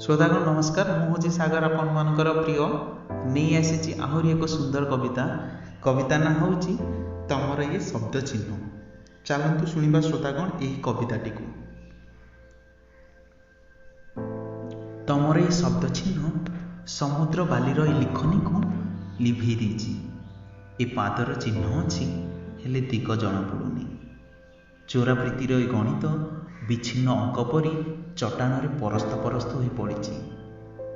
ଶ୍ରୋତାଗଣ ନମସ୍କାର, ମୁଁ ହେଉଛି ସାଗର, ଆପଣମାନଙ୍କର ପ୍ରିୟ। ନେଇ ଆସିଛି ଆହୁରି ଏକ ସୁନ୍ଦର କବିତା। କବିତା ନାଁ ହେଉଛି ତମର ଏ ଶବ୍ଦ ଚିହ୍ନ। ଚାଲନ୍ତୁ ଶୁଣିବା ଶ୍ରୋତାଗଣ ଏହି କବିତାଟିକୁ। ତମର ଏ ଶବ୍ଦ ଚିହ୍ନ ସମୁଦ୍ର ବାଲିର ଏ ଲିଖନୀକୁ ଲିଭେଇ ଦେଇଛି। ଏ ପାଦର ଚିହ୍ନ ଅଛି, ହେଲେ ଦିଗ ଜଣାପଡ଼ୁନି। ଚୋରା ପ୍ରୀତିର ଏ ଗଣିତ ବିଚ୍ଛିନ୍ନ ଅଙ୍କ ପରି ଚଟାଣରେ ପରସ୍ତ ପରସ୍ତ ହୋଇ ପଡ଼ିଛି।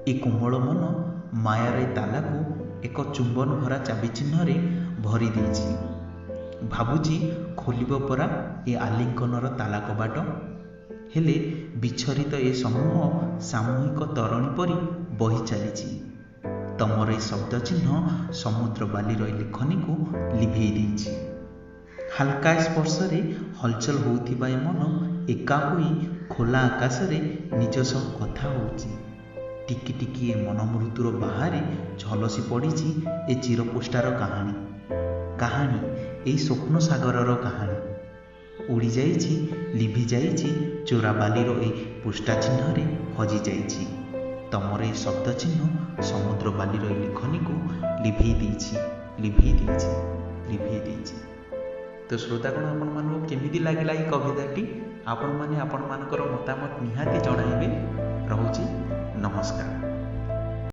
ଏ କୋମଳ ମନ ମାୟାର ଏ ତାଲାକୁ ଏକ ଚୁମ୍ବନ ଭରା ଚାବି ଚିହ୍ନରେ ଭରି ଦେଇଛି। ଭାବୁଛି ଖୋଲିବ ପରା ଏ ଆଲିଙ୍ଗନର ତାଲା କବାଟ। ହେଲେ ବିଛରିତ ଏ ସମୂହ ସାମୂହିକ ତରଣୀ ପରି ବହି ଚାଲିଛି। ତମର ଏ ଶବ୍ଦ ଚିହ୍ନ ସମୁଦ୍ର ବାଲିର ଏ ଲିଖନୀକୁ ଲିଭେଇ ଦେଇଛି। ହାଲକା ସ୍ପର୍ଶରେ ହଲଚଲ ହେଉଥିବା ଏ ମନ ଏକା ହୋଇ ଖୋଲା ଆକାଶରେ ନିଜ ସହ କଥା ହେଉଛି। ଟିକି ଟିକି ଏ ମନମୃଦୁର ବାହାରେ ଝଲସି ପଡ଼ିଛି ଏ ଚିରପୋଷ୍ଟାର କାହାଣୀ। କାହାଣୀ, ଏଇ ସ୍ୱପ୍ନ ସାଗରର କାହାଣୀ ଉଡ଼ିଯାଇଛି, ଲିଭିଯାଇଛି, ଚୋରା ବାଲିର ଏ ପୃଷ୍ଠା ଚିହ୍ନରେ ହଜିଯାଇଛି। ତମର ଏ ଶବ୍ଦ ଚିହ୍ନ ସମୁଦ୍ର ବାଲିର ଏ ଲିଖନୀକୁ ଲିଭେଇ ଦେଇଛି, ଲିଭେଇ ଦେଇଛି, ଲିଭେଇ ଦେଇଛି। ତ ଶ୍ରୋତାଗଣ, ଆପଣମାନଙ୍କୁ କେମିତି ଲାଗିଲା ଏଇ କବିତାଟି? ଆପଣମାନେ ଆପଣମାନଙ୍କର ମତାମତ ନିହାତି ଜଣାଇବେ। ରହୁଛି, ନମସ୍କାର।